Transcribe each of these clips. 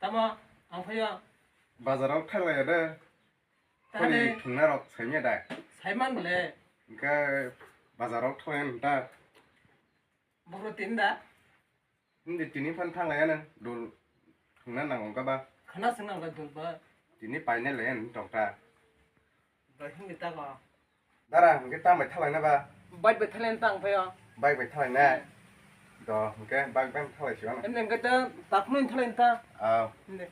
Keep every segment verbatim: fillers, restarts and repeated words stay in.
Tamo, ang phaio. Bazar o thanglaiya de. Tani. Khori thungna rok saimya da. Saiman le. Hingke bazar o thanglaiya da. Boro tin da. Hindi tini phan thanglaiya nang dul thungna nang ongka ba. Khana sengna le dul ba. Tini paine le tongta. Doi hingke ta ko. Dara, hingke tang bai thalaina ba? Bike bai thalaina tang phaio. Bike bai thalaina? Hmm. Do, hingke bike bai thalai siya na. Em hingke ta takno thalaina ta. Ah. Hindi.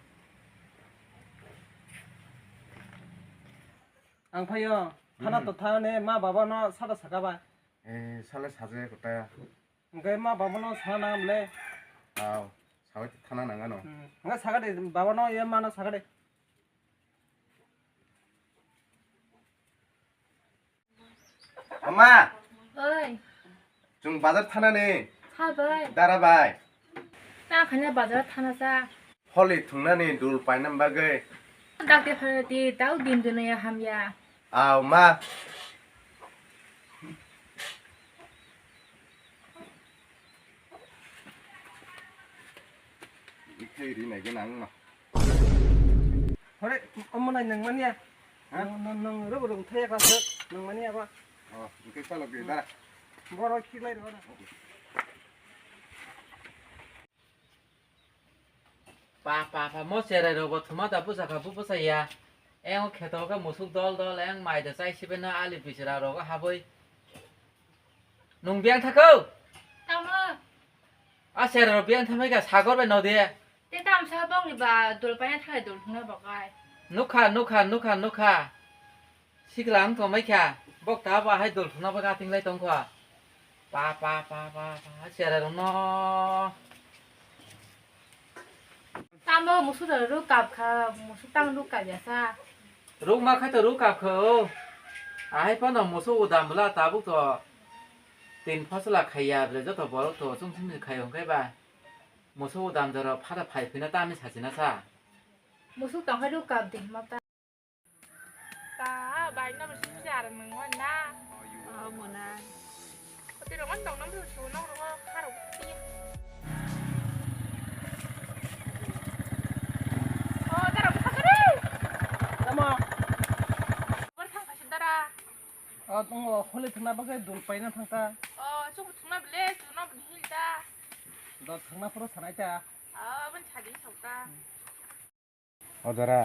Ang phaio, thana Hmm. To thane ma baba no sada saka ba? Eh, sale saje kota. Hingke ma baba no sana le. Ah, sabai thana nangano. Hmm. Hingke saka de, baba no ye ma no saka de. Ama! Oi. Chwng bazar thana ni. Tha bai. Dara bai. Ta khanya bazar thana sa. Holi thungna ni dul paina bagwi. Dakte phana ti tau din dunaya hamya. Aw ma. Ikhai ri nai gana ang ma. Hore, omo nai nang mania. Ha? Nang, nang, nang, robo, robo, thaya ka se, nang mania ba. Oh, okay, palo ke, dara. Boro khiklai ro na. Pa, pa, pa, mo cherai rogo thuma da busa kha, bu busa ya. Eng o kheto khe musuk dol dol, eng mai da chai sibe na ali bisra rogo haboi. Nung biang thakho? Tamo. A cherai ro biang thamai kha sagor bai no de. Te tamsa bokni ba dol paina thai dol hwnna bakai. Nukha, nukha, nukha, nukha. Sikla wng tongbai kha. Bok ta ba hai dol hwnna ba gating lai tongkha. Pa, pa, pa, pa, pa, cherai rokno. Tamo musuk da ruk kap kha, musuk tang ruk kap ya sa. Ruk ma khai to ruk kap kha o. Ahai phano musuk udam bwla tabuk to tin phasla khaiya ble joto borok to chwng chwng khai hwn khai ba. Musuk udam jora phada phai phina tamni sachina sa. Musuk tong hai ruk kap de hima ta. Ta bai no si si ar mung wan na. Oh, mona. Oti ro ngon tong nom su su nong ro kharo ti. Oh, dara bu khare. Tamo. Bor thang khasi dara. Oh, tongo holi thangna bagwi dul paina thangka. Oh, chubu thangna bele, chuno bini hilda. Do thangna puro sanai ta. Oh, ban chadi sauta. O dara.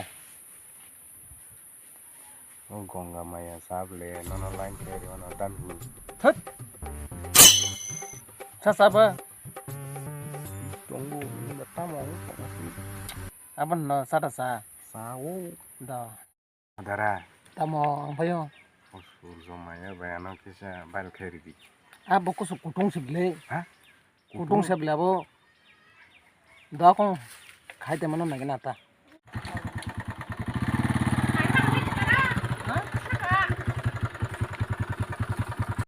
O Gongga Maya sable nono line khe rw no dan hi. Thut. Sa saba. Tongo ni ba tamo. Abon no sa ta sa. Sa o. Da. Dara. Tamo ang phaio. O Surjo Maya bai ano kisa bail khe ridi. A bo kusu kutung sibli. Ha? Kutung sebla bo. Dokong khai te mano nagi nata.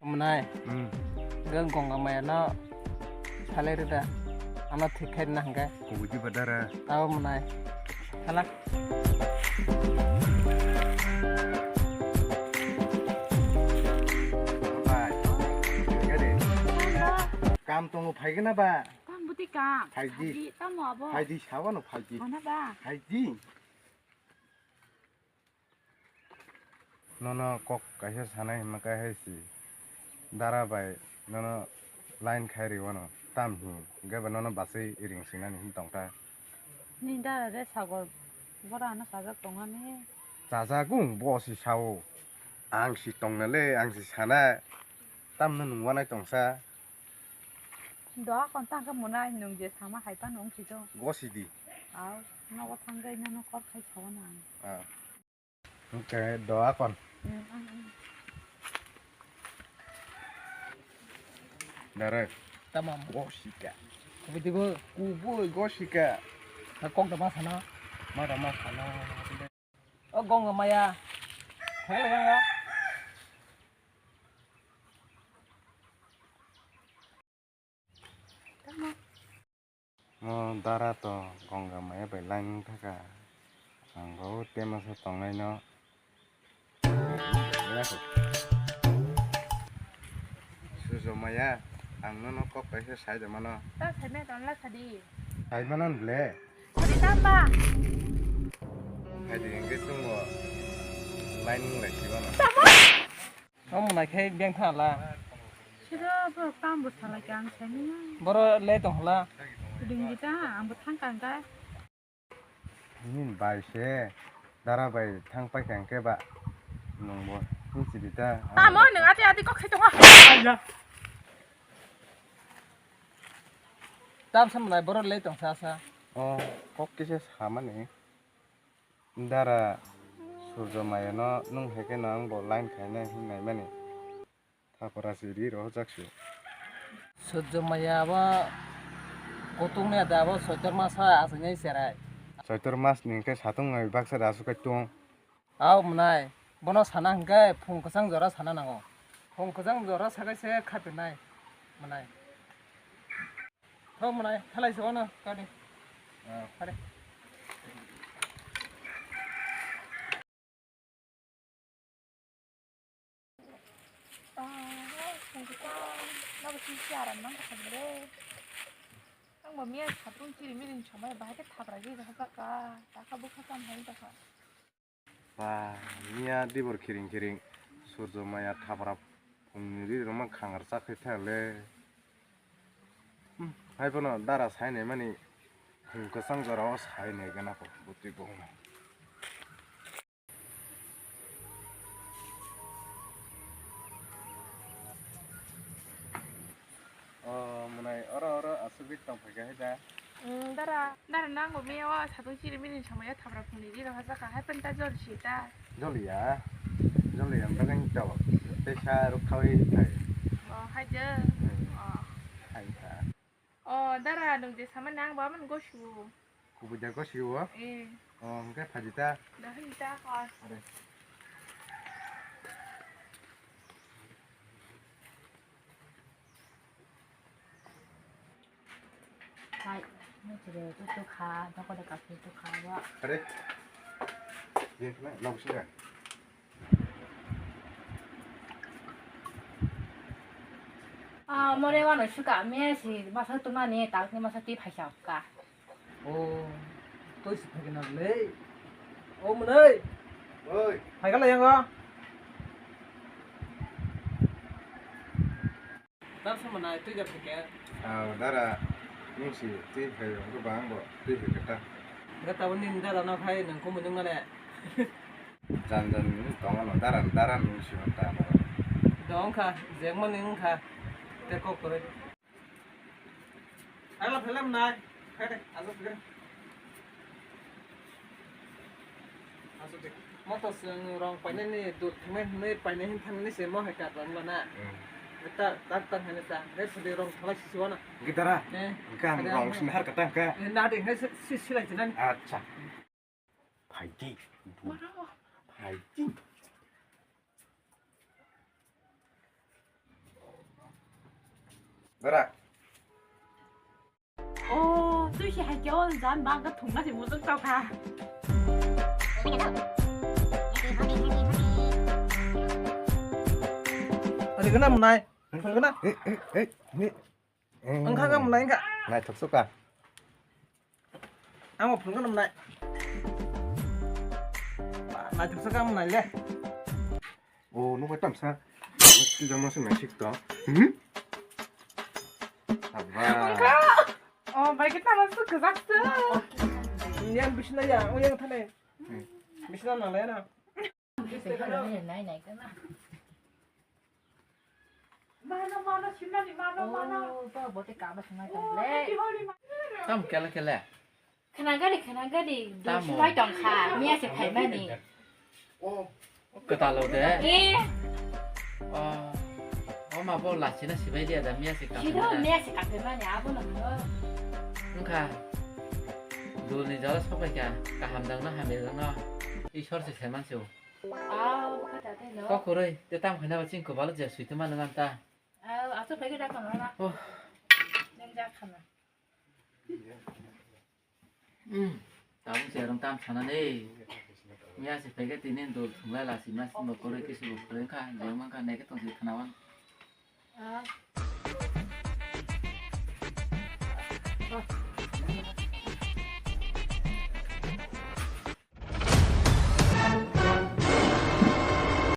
Mwnai. Hmm. Geng Gongga Maya no salai rida. Ano thik khai na hangke. Kubuji badara. Tao mwnai. Hala. Kam tongo phaigena ba? Tamo bwtwi kam. Phaidi. Phaidi, tamo abo? Phaidi, sawano phaidi. Mana ba? Phaidi. Nono kok kaisa sanai hwnma khe hai si. Dara bai nono line khai rwano tam hi. Hwnkhe ba nono bachwi ring swinani hin tongkha. Ni dara de sagor bora ano chajak tongani. Chajak wng bo si sao. Ang si tongna le, ang si sana. Tamno nung wanai tongsa. Doa kon tang khe mwnai nwng je sama hai phano wng si do. Gosi di. Au, nogo thangwi nono kok khai sawana ang. Ah. Hwnkhe doa kon. Hmm, ang, ang. Dare. Tamam. Gosika. Kubui dibo. Kubui gosika. Ha kok da ma sana. Ma da ma sana. O Gongga Maya. Thang le ganga. Mo dara to Gongga Maya bai line thaka. Ang bo tema sa tongnai no. Surjo Maya, ang nono kok kaisa sai de mano. Ta sai me ton la sadi. Sai mano ble. Sadi Tamba. Hai di, hingke chwngbo line wng lai sibano. Tamba. Omo nai khe beng tha la. Siro borok tambo salai khe ang saimanya. Boro le tong hla. Ringdi ta, ang bo thang kang kha. Nini bai se dara bai thang pai kha hingke ba nwng bo michi di ta. Tamo nwng ati ati kok khai tongo. Tam sam lai boro le tong sa sa. O kok kisa samani. Dara Surjo Maya no nwng hai khe no ang bo line khainai hwnwi naimani. Thapra se ri rohorjak se. Surjo Maya abo kutung ni da abo Soitor masa aswk nai cherai. Soitor mas ni hwnkhe satung nai baksa da aswk kai tung. Au mwnai, bono sana hwnkhe phung kwchang jora sana nango. Phung kwchang jora sakai se khatinai mwnai. Thok mwnai, thalai se ono kadi. Ah, kadi. Ang bo miya satung chiri miring somai bahai khe thapra gwi rwkha ka, taka bwkha kam hai rwkha. Ba, miya dibor khiring khiring, Surjo Maya thapra phungni ri rwma khangar chak khe thale. Hmm, hai phano dara sainai mani phung kwchang jora o sainai gana kho bwtwi bongno. O mwnai oro oro asugwi tong phaikha hai da. Mm, dara, dara nango miya o satung chiri mini samaya thapra phungni ri rok hajak hai penta jol si ta. Joliya, joliya bagwi tong. Tei sa rok khawi thai. O hai je. Hmm. O. Hai ta. O dara nung je sama nang ba man go su. Kubui da go si o. Eh. O hingke phaji ta. Da hin ta ha. Are. Hai, nang chire tu tu kha, doko de kaphir tu kha ba. Are. Ye khna, labo singa. Ah, more wano suka, me si masa tu mani, tak ni masa ti phaisa ka. O, toi si phagena le. O mwnai. Oi. Phaikala yango. Tam sama nai twi ja phike. Aw, dara, nung si twi phai, wngkhe ba ang bo twi phai khe ta. Ga tabuk nini dara no khai nang kumui nung nane. Jan jan ni tongo no, dara, dara nung si ta no. Dong kha, jengma ni wng kha. Te kok kwrwi. Phela phela nai. Phede, ajo phede. Ajo de. Moto seng rong paine ni dut thangme hwnwi paine hin thangni se mo hai ka rong lana. Hmm. Ta, ta, ta hene ta. He sudi rong thalai sisi wana. Gitara? Eh. Gam ada rong apa? Sini har kata ka? Eh, na de, he si, si, silai jinan. Acha. Phaidi. Mano? Phaidi. Dara. O, twi si hai khe o jan bang ka thungna se mujung tau kha. Ani gana mwnai, ani gana. Eh, eh, eh, ni. Wngkha khe mwnai wngkha. Naithok suka. Ang bo phunukno mwnai. Naithok suka mwnai le. O, nukha tamsa. Twijama se naisik to. Hmm? Abba. Wngkha. O, bai khe tama su kwjak su. Yang bisna ya, o yang thane. Hmm. Bisna na le na. Nai nai kana. Mano, mano, simnani, mano, mano. O, ba, bote kaba swngnai tong le. Happy Holi, mano. Tam kele kele. Khna gari, khna gari. Tamo. Swngnai tong kha, miya se phaimani. O. Kwtalo de. Eh. O. O ma bo lachina sibai dia da miya se kaphaimani. Sido miya se kaphaimani, abo no. Wngkha. Dulni jora sopaikha, kaham dangno hamya dangno. Isor se saimansi o. Ah, bwkha ta tei no. Kok kwrwi, tei tamo khaina ba chini kwbalo je sui tongma nang ta. Ah, aswk phai khe da khana na. Oh. Nang ja khana. Hmm. Tabuk se rong tam sana nei. Miya se phai khe tini dol thunglai la si mas mo kwrwi kisi bo kwrwi kha, je man kha nei khe tong si khana wan. Ah. Oh,